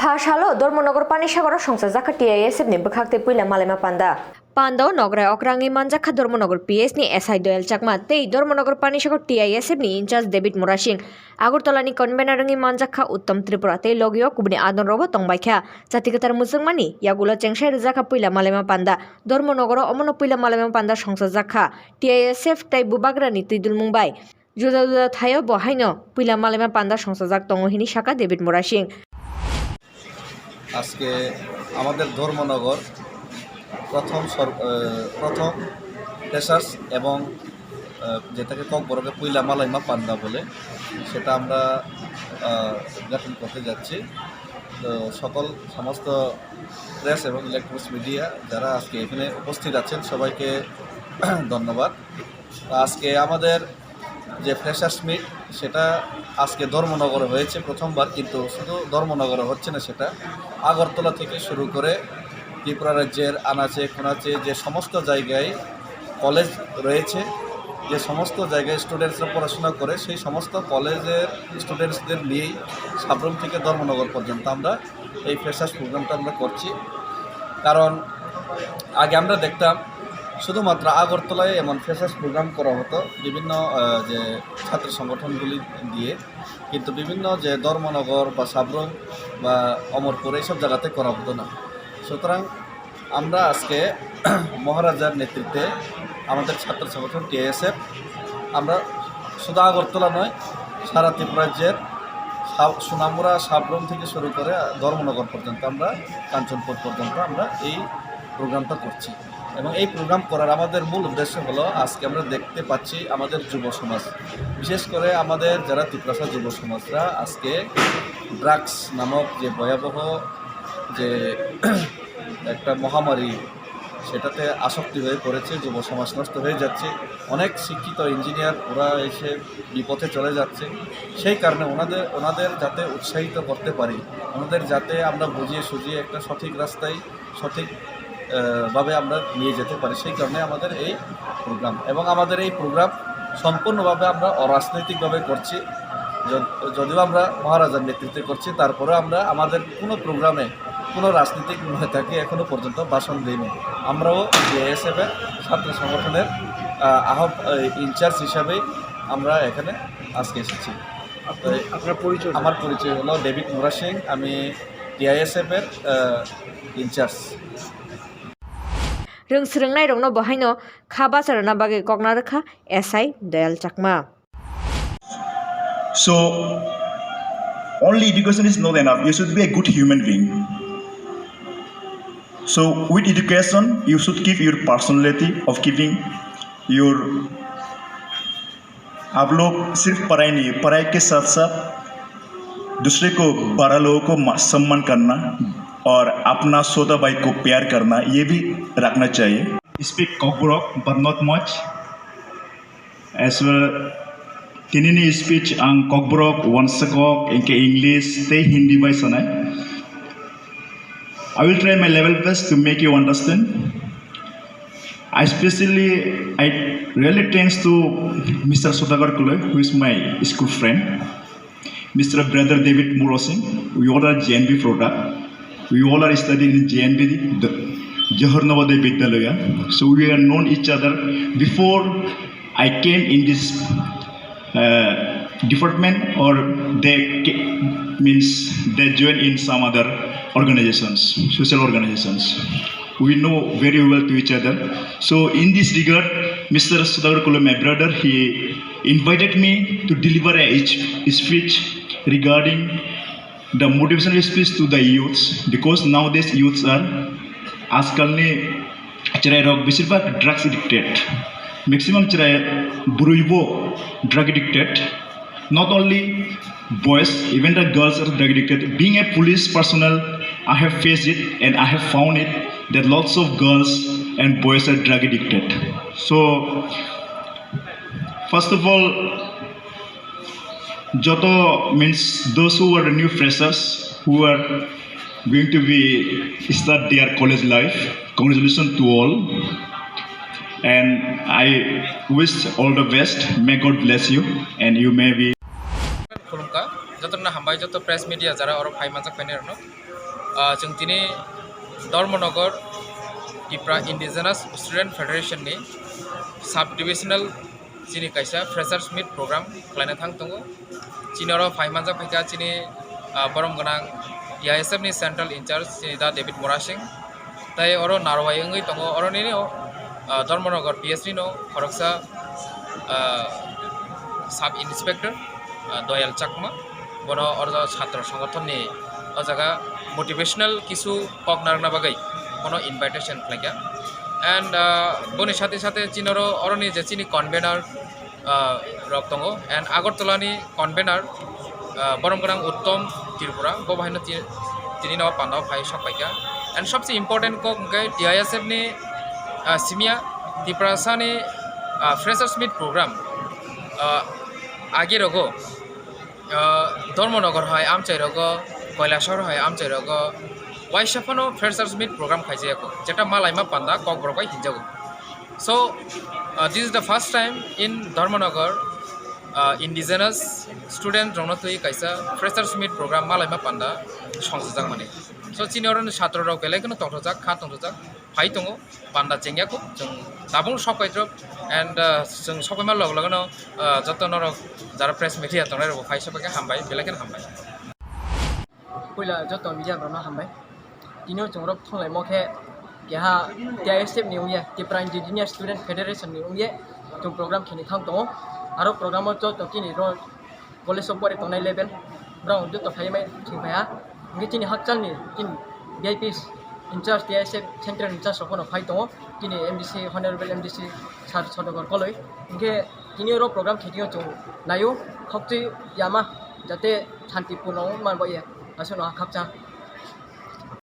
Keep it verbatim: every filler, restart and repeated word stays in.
A salo Dharmanagar Panisagar o songchajak kha T I S F ni bwkhak tei puila malaima panda. Panda o nograi okrangwi manjak kha Dharmanagar P S ni S I Doyal Chakma tei Dharmanagar Panisagar T I S F ni in charge David Murasing. Agartala ni convener wngwi manjak kha Uttam Tripura tei logi o kubuni adon rok bo tongbai kha. Jati kwthar muchungmani yagulo chengsai rwjak kha puila malaima panda. Dharmanagar o omono puila malaima panda songchajak kha T I S F tei Bubagra ni twidulmung bai. Juda juda thaio bo haino puila malaima panda songchajak tongo hini sakha David Murasing. আজকে আমাদের ধর্মনগর প্রথম সর-, আহ, প্রথম ফ্রেশার্স এবং, আহ, যেটাকে ককবরকে পয়লা মালাইমা পান্ডা বলে, সেটা আমরা, আহ, উদ্ঘাটন করতে যাচ্ছি। তো সকল সমস্ত প্রেস এবং ইলেকট্রনিক্স মিডিয়া যারা আজকে এখানে উপস্থিত আছেন, সবাইকে ধন্যবাদ। তো আজকে আমাদের যে ফ্রেশার্স মিট, সেটা আজকে ধর্মনগরে হয়েছে প্রথমবার, কিন্তু শুধু ধর্মনগরে হচ্ছে না, সেটা আগরতলা থেকে শুরু করে ত্রিপুরা রাজ্যের আনাচে কানাচে যে সমস্ত জায়গায় কলেজ রয়েছে, যে সমস্ত জায়গায় স্টুডেন্টসরা পড়াশোনা করে, সেই সমস্ত কলেজের স্টুডেন্টসদের নিয়েই সাব্রুম থেকে ধর্মনগর পর্যন্ত আমরা এই ফ্রেশার্স প্রোগ্রামটা আমরা করছি। কারণ আগে আমরা দেখতাম শুধুমাত্র আগরতলায় এমন ফ্রেশার্স প্রোগ্রাম করা হতো বিভিন্ন, আহ, যে ছাত্র সংগঠনগুলি দিয়ে, কিন্তু বিভিন্ন যে ধর্মনগর বা সাব্রুম বা অমরপুর এইসব জায়গাতে করা হতো না। সুতরাং আমরা আজকে মহারাজার নেতৃত্বে আমাদের ছাত্র সংগঠন টিআইএসএফ, আমরা শুধু আগরতলা নয়, সারা ত্রিপুরা রাজ্যের সা-, সোনামুড়া সাব্রুম থেকে শুরু করে ধর্মনগর পর্যন্ত, আমরা কাঞ্চনপুর পর্যন্ত আমরা এই প্রোগ্রামটা করছি। এবং এই প্রোগ্রাম করার আমাদের মূল উদ্দেশ্য হলো, আজকে আমরা দেখতে পাচ্ছি আমাদের যুব সমাজ, বিশেষ করে আমাদের যারা তিপ্রাসা যুব সমাজরা আজকে ড্রাগস নামক যে ভয়াবহ যে একটা মহামারী, সেটাতে আসক্তি হয়ে পড়েছে, যুব সমাজ নষ্ট হয়ে যাচ্ছে। অনেক শিক্ষিত ইঞ্জিনিয়ার ওরা এসে বিপথে চলে যাচ্ছে। সেই কারণে ওনাদের, ওনাদের যাতে উৎসাহিত করতে পারি, ওনাদের যাতে আমরা বুঝিয়ে সুঝিয়ে একটা সঠিক রাস্তায়, সঠিক, আহ, ভাবে আমরা নিয়ে যেতে পারি, সেই কারণে আমাদের এই প্রোগ্রাম। এবং আমাদের এই প্রোগ্রাম সম্পূর্ণভাবে আমরা অরাজনৈতিকভাবে করছি। যদ-, যদিও আমরা মহারাজার নেতৃত্বে করছি, তারপরেও আমরা আমাদের কোনো প্রোগ্রামে কোনো রাজনৈতিক নেতাকে এখনো পর্যন্ত ভাষণ দেইনি। আমরাও টিআইএসএফ এর ছাত্র সংগঠনের, আহ, আহ্ব-, এই, ইনচার্জ হিসাবেই আমরা এখানে আজকে এসেছি। আপনি, তো আপনার পরিচয়? আমার পরিচয় হলো ডেভিড মুরা সিং, আমি টিআইএসএফ এর, আহ, in charge. Rwng swrwngnairokno bo haino kha bacha rwna bagwi kokna rwkha S I Doyal Chakma. So, only education is not enough. You should be a good human being. So, with education, you should keep your personality of keeping your आप लोग सिर्फ पढ़ाई नहीं, पढ़ाई के साथ साथ दूसरे को, बड़ा लोगों को मा-, सम्मान करना और अपना छोटा भाई को प्यार करना, ये भी रखना चाहिए। Speak Kokborok, but not much. As well, tinini speech ang Kokborok, Wansakok, engke English tei Hindi bai sanai. I will try my level best to make you understand. I specially, I really thanks to Mister Sudagar Kuloi, who is my school friend. Mister Brother David Murosing, we all are J N V product. We all are studying in J N V, the Johor Navodaya Vidyalaya. So we are known each other before I came in this, uh, department, or they ca-, means they join in some other organizations, social organizations. We know very well to each other. So in this regard, Mister Sudagar Kuloi, my brother, he invited me to deliver a each speech regarding the motivational speech to the youths, because nowadays youths are, आजकलनि chwrairok beshirbag drugs addicted, maximum chwrai bwrwibo drug addicted, not only boys, even the girls are drug addicted. Being a police personnel, I have faced it and I have found it that lots of girls and boys are drug addicted. So, first of all, joto means those who are new freshers who are going to be start their college life, congratulations to all, and I wish all the best. May God bless you and you may be. Khulumkha, Jotono hambai, joto press media jara oro phai manjak phainai rokno. Ah, chwng tini Dharmanagar Tipra Indigenous Student Federation ni sub divisional chini kaisa freshers meet program khlaina thang tongo. Chini oro phai manjak phaikha chini, ah, borom gwnang T I S F ni central in charge chini da David Murasing. Tai oro narwai wngwi tongo, oro nini, ah, Dharmanagar P S ni no khoroksa, ah, sub inspector, ah, Doyal Chakma, bono oro chhatro songothon ni o jaga motivational kisu kok narwkna bagwi bono invitation khlaikha. And, ah, boni sathe sathe chini oro, oroni je chini convener, ah, rok tongo, and Agartala ni convener, ah, borom gwnang Uttom Tripura, bo bahaino ti-, tini no panda o phai sok paikha. And sobse important kok hwnkhe T I S F ni, ah, simia Tiprasa ni, ah, freshers meet program, ah, agi rogo, ah, Dharmanagar hai amchai rogo, Kailasahar hai amchai rogo waisa phano freshers meet program khaijaya kho, jeta malaima panda kokborok bai hinjago. So, uh, this is the first time in Dharmanagar, uh, indigenous student rokno twi kaisa freshers meet program malaima panda songchajakmani. So, chini oroni satro rok belai kheno tongthokjak, kha tongthokjak, phai tongo, panda chengya kho, chwng tabuk sok paitro, and, uh, chwng sok paima log logono, uh, joto norok jara press media tongnai rokbo phai sok paikha hambai, belai kheno hambai. Puila joto media rokno hambai. Tini o chwng rok thanglaimo khe keha T I S F ni wngya, Tipra Indigenous Student Federation ni wngya chwng program khini thang tongo. Aro program o joto chini ro college o pori tongnai level borok joto phai mai thwng phai ha. Hwnkhe chini hakchal ni chini V I Ps in charge T I S F central in charge rok phano phai tongo. Chini M D C, Honorable M D C Sir Sodogor Koloi. Hwnkhe tini oro program khini o chwng naio, khokchwi yama jate shanti purno wng man bo ye. Aswkno ha khakchang.